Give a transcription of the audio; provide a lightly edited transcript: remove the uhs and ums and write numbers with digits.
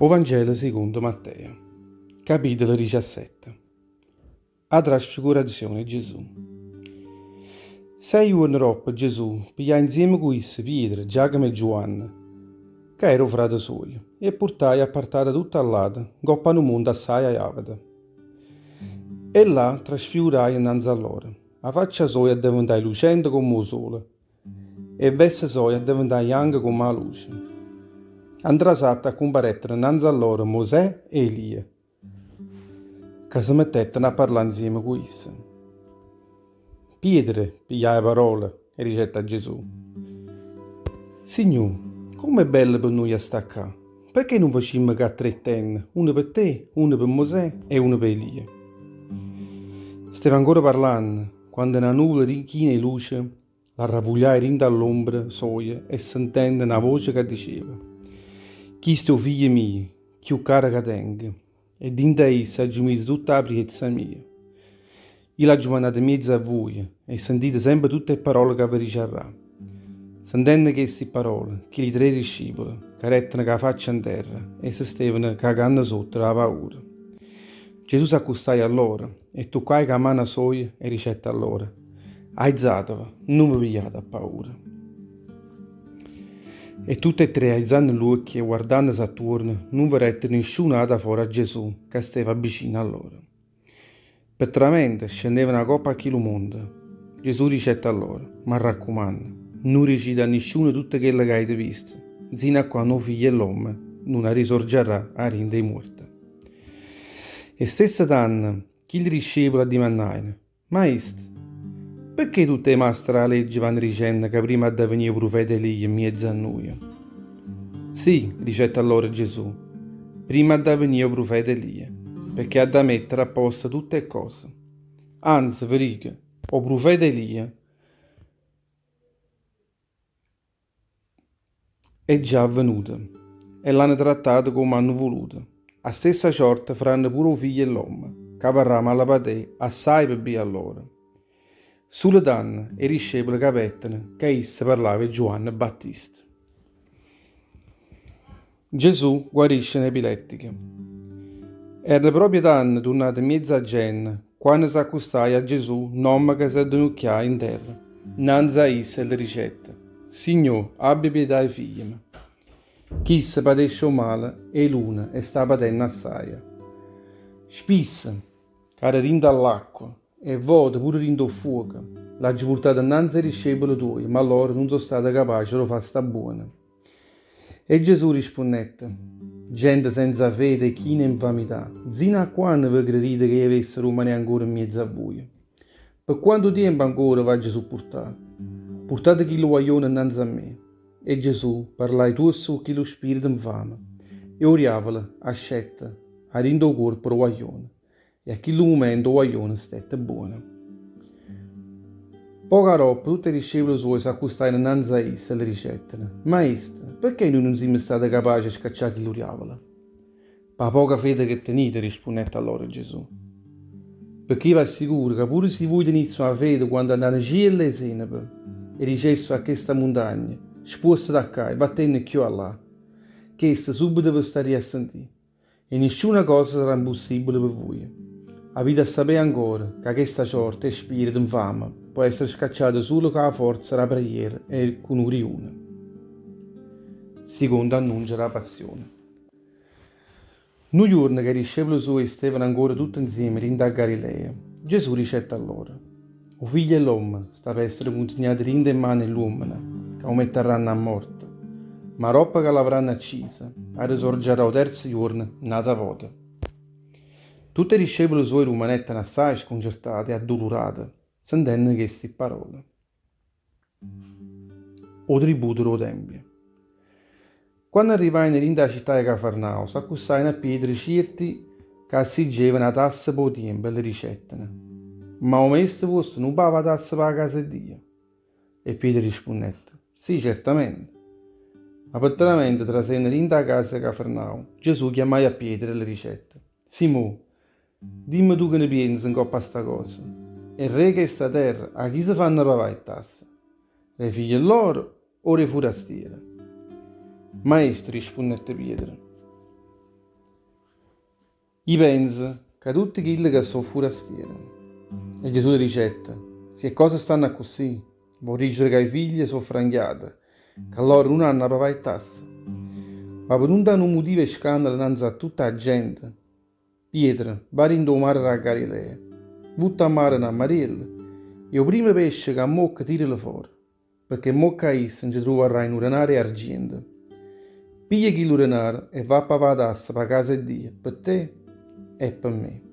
O Vangelo sicondo Matteo, capitolo 17. 'A trasfigurazione 'e Gesù. Sei juorne doppo Gesù pigliaje nzieme cu isso Pietro, Giacomo e Giuanne, ca era 'o frate suojo, e 'e purtaje appartate tutte a ll'ate ncopp' a nu monte assaje àveto. E llà trasfiguraje nnanze a lloro. 'A faccia soja addeventaje lucente comm' 'o sole e 'e veste soje addeventaje janche comm' 'a luce. A 'ntrasatta accumparettero nnanze a lloro Mosè e Elia, ca se mettettero a parlà nzieme cu isso. Pietro pigliaje 'a parola e dicette a Gesù, Signò, comm'è bello pe nuje a sta ccà! Pecché nun facimmo ccà tre tenne, una pe te, una pe Mosè e una pe Elia? Steva ancora parlanno, quando na nuvola china 'e luce l'arravugliaje dint' 'a ll'ombra soja e sentenne na voce ca diceva, Chisto è 'o figlio mio, cchiù caro ca tengo, e dint' 'a isso aggio miso tutta 'a priezza mia. Io l'aggio mannato mmiezzo a vuje e sentite sempe tutte 'e parole ca ve diciarrà. Sentenno chesti parole, chilli tre discipole cadettero cu 'a faccia 'nterra e se stevano cacanno sotto d' 'a paura. Gesù s'accustaje a lloro e tuccaje cu 'a mana soja e dicette a lloro, Aizateve, nun ve pigliate appaura. E tutte e tre, aizanno ll'uocchie e guardannose attuorno, nun vedettero nisciuno ato 'a fora a Gesù ca steva vicino a lloro. Pe tramente scennevano 'a coppa a chillu monte, Gesù dicette a lloro, M'arraccumanno, nun dicite a nisciuno tutto chello ca avite visto, nzino a quanno 'o Figlio 'e ll'ommo nun arrisorgiarrà 'a dint' 'e muorte. E stesso tanno chilli discepole addimannajeno, Maestro, pecché tutt' 'e mastre d' 'a legge vanno dicenno ca primma adda venì 'o prufeta Elia 'mmiezzo a nuje? Sì, dicette allora Gesù, primma adda venì 'o prufeta Elia, pecché adda mettere a posto tutt' 'e ccose. Anze, ve dico, 'o prufeta Elia È già venuto e l'hanno trattato comme hanno vuluto. A stessa ciorta faranno pure 'o figlio 'e ll'ommo, ca avarrà malapaté assaje pe bbia lloro. Sulo tanno 'e discepole capetteno ca isso parlava 'e Giuanne Battista. Gesù guarisce n'epilettico. Erano proprio tanno turnate 'mmiezz' 'a gente, quanno s'accustaje a Gesù n'ommo ca s'addenucchiaje 'nterra 'nnanze a isso e le dicette, Signò, abbia pietà 'e figliemo. Chisto patesce 'o male 'e luna e sta patenno assaje. Spisso cade dint' 'a ll'acqua e 'e vote pure dint' 'o ffuoco. L'aggio purtato 'nnanze 'e discepole tuoje, ma lloro nun so' state capace d' 'o fa' sta buono. E Gesù rispunnette, Gente senza fede e china 'e 'nfamità, nzino a quanno ve credite che io avesse rummanè ancora 'mmiezzo a vuje? Pe quanto tiempo ancora v'aggia suppurtà? Purtate chillu guaglione 'nnanze a me. E Gesù parlaje tuosto cu chillu spirito 'nfame, e 'o diavolo ascette 'a dint' 'o cuorpo d' 'o guaglione, E a chillu mumento 'o guaglione stette buono. Poco aroppo tutt' 'e discepole suoje s'accustajeno 'nnanze a isso e le dicettero, Maestro, pecché nuje nun simmo state capace 'e scaccià chillu diavolo? P' 'a poca fede che tenite, rispunnette allora Gesù. Pecché io v'assicuro ca pure si vuje tenisseve 'a fede quanto a n'anciello 'e senape e dicesseve a chesta muntagna, Spuostete 'a ccà e vattenne cchiù 'a llà, chesta subito ve starria a sentì. E nisciuna cosa sarà 'mpussibile pe vuje. Avite a sapé ancora ca chesta ciorta 'e spirito 'nfame po' essere scacciata sulo cu 'a forza d' 'a preghiera e cu nu diuno. Sicondo annuncio d' 'a passione. Nu juorno ca 'e discepole suoje stevano ancora tutte 'nzieme dint' 'a Galilea, Gesù dicette a loro, 'O Figlio 'e ll'ommo sta pe essere cunsignato dint' 'e mmane 'e ll'uommene, ca 'o mettarranno a morte, ma doppo ca l'avranno acciso, arresorgiarrà 'o terzo juorno n'ata vota. Tutte 'e discepole suoje rummanettero assaje scuncertate e addulurate, sentenno chesti pparole. 'O tributo d' 'o Tempio. Quanno arrivajeno dint' 'a città 'e Cafarnao, s'accustajeno a Pietro cierti ca assiggevano 'a tassa p' 'o Tempio e le dicetteno, Ma 'o maestro vuosto nun pava 'a tassa p' 'a casa 'e Dio? E Pietro rispunnette, Sì, certamente. Ma pe tramente trasenno dint' 'a casa 'e Cafarnao, Gesù chiammaje a Pietro e le dicette, Simò, Dimme tu che ne pienze 'ncopp' a sta cosa. E re 'e chesta terra a chi se fanno pavà 'e tasse? D' 'e figlie lloro o d' 'e furastiere? Maestro, rispunnette Pietro. I' penzo ca tutte chille ca so' furastiere. E Gesù le dicette, Si 'e ccose stanno accussì, vo' dicere ca 'e figlie so' franchiate, ca lloro nun hanno 'a pavà 'e tasse. Ma pe nun dà nu mutivo 'e scandalo 'nnanze a tutta 'a gente, Pietro, va dint' 'o mare d' 'a Galilea, vutta a mare na mariella e 'o primmo pesce ca ammocca tiralo fora, pecché 'mmocca a isso nce truvarrai nu denaro 'e argiento. Piglia chillu denaro e va a pavà 'a tassa p' 'a casa 'e Dio, pe te e pe me.